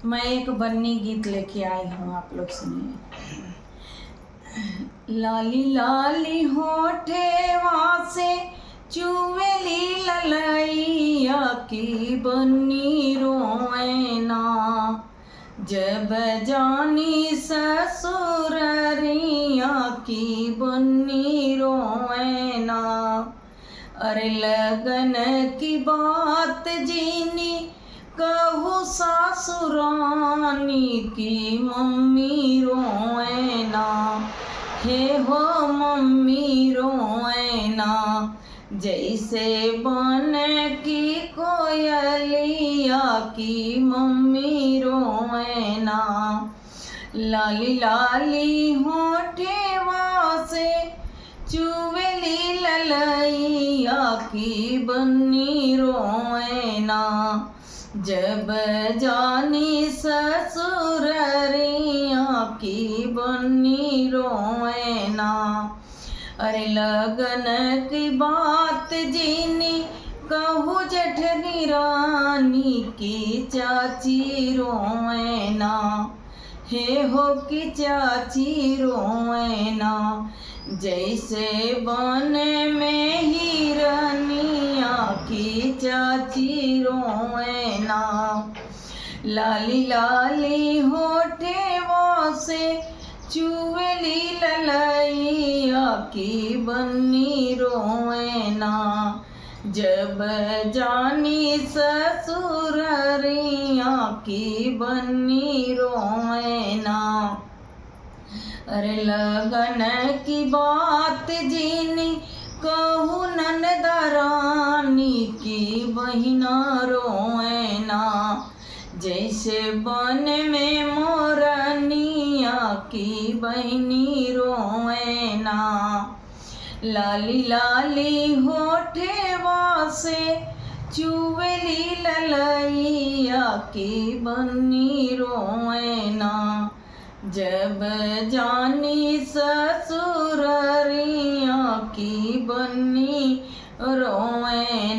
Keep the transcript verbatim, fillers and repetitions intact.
मैं एक बन्नी गीत लेके आई हूँ, आप लोग सुनिए। लाली लाली होठेवा से चुवेली ललैया की बन्नी रोए ना, जब जानी ससुररिया की बन्नी रोए ना। अरे लगन की बात जिनी कहू सासुरानी की मम्मी रोए ना, हे हो मम्मी रोए ना। जैसे बन की कोयलिया की मम्मी रोए ना। लाली लाली होठेवा से चुवेली ललैया की बन्नी रोए ना, जब जानी ससुररिया की बन्नी रोए ना। अरे लगन की बात जिनी कहू जेठनी रानी की चाची रोए ना, हे हो की चाची रोए ना। जैसे बन में हिरनिया की चाची रोए ना। लाली लाली होठेवा से चुवेली ललैया की बन्नी रोए ना, जब जानी ससुररिया की बन्नी रोए ना। अरे लगन की बात जिनी कहू ननद रानी की बहिना रोए ना, जैसे बन में मोरनिया की बहिनी रोए ना। लाली लाली होठेवा से चुवेली ललैया की बन्नी रोए ना, जब जानी ससुररिया की बन्नी रोए